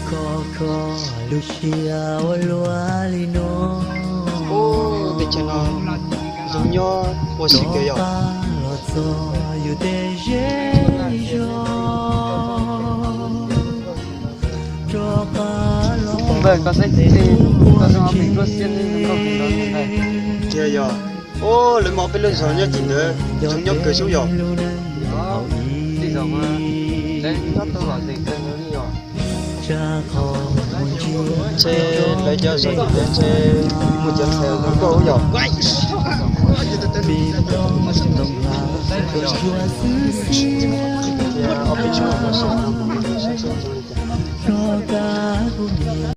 Koj kho lub siab ua luaj li no. Ub, teb chaws no zoo nyob ua si kawg yom. Ub, npawg, koj saib, koj zoo ob pheem tuaj xiab li nkauj heev los ntag. Tiag yog. Ub, lawv muaj peb lub zos nyob tim ntawd, zoo nyob kawg xwb yog. Tej zaum lawv nyob tau lom zem kawg li yog. Ntshe lawv cov zos tim ntawd ntshe muaj cov ntxhais zoo nkauj yog. Ob peb tsoom phooj ywg,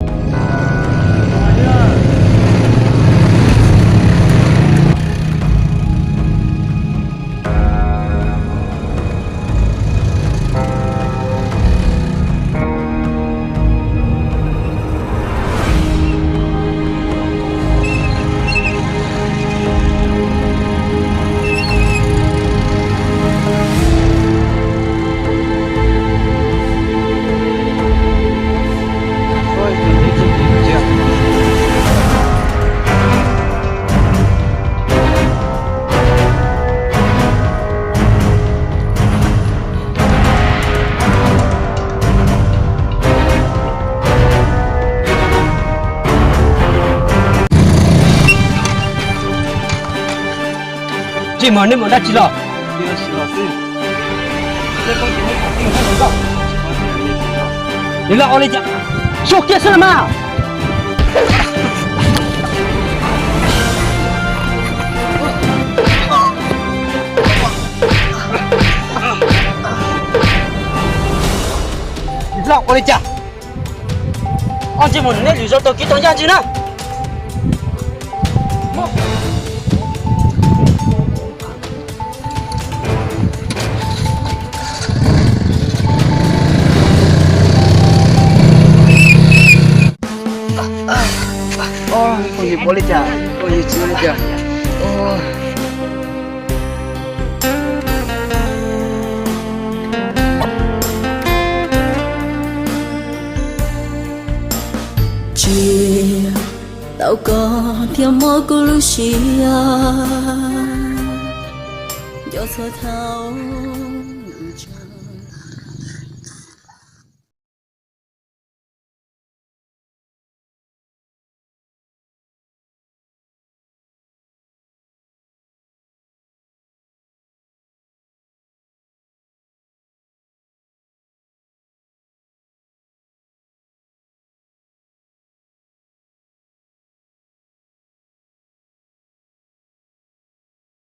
Tsis muaj, nej mus dab tsi los? Nws los ua li cas? Sub kiag xwb los mas. Los ua li cas? Ob ntsej muag, neb lwm zaus tau kev tau ncaj ntsig na. Koj yog ua li cas? Koj yog tsis ua li cas? Tsis tau koj thiaj mob kuv lub siab, nco txhua thaum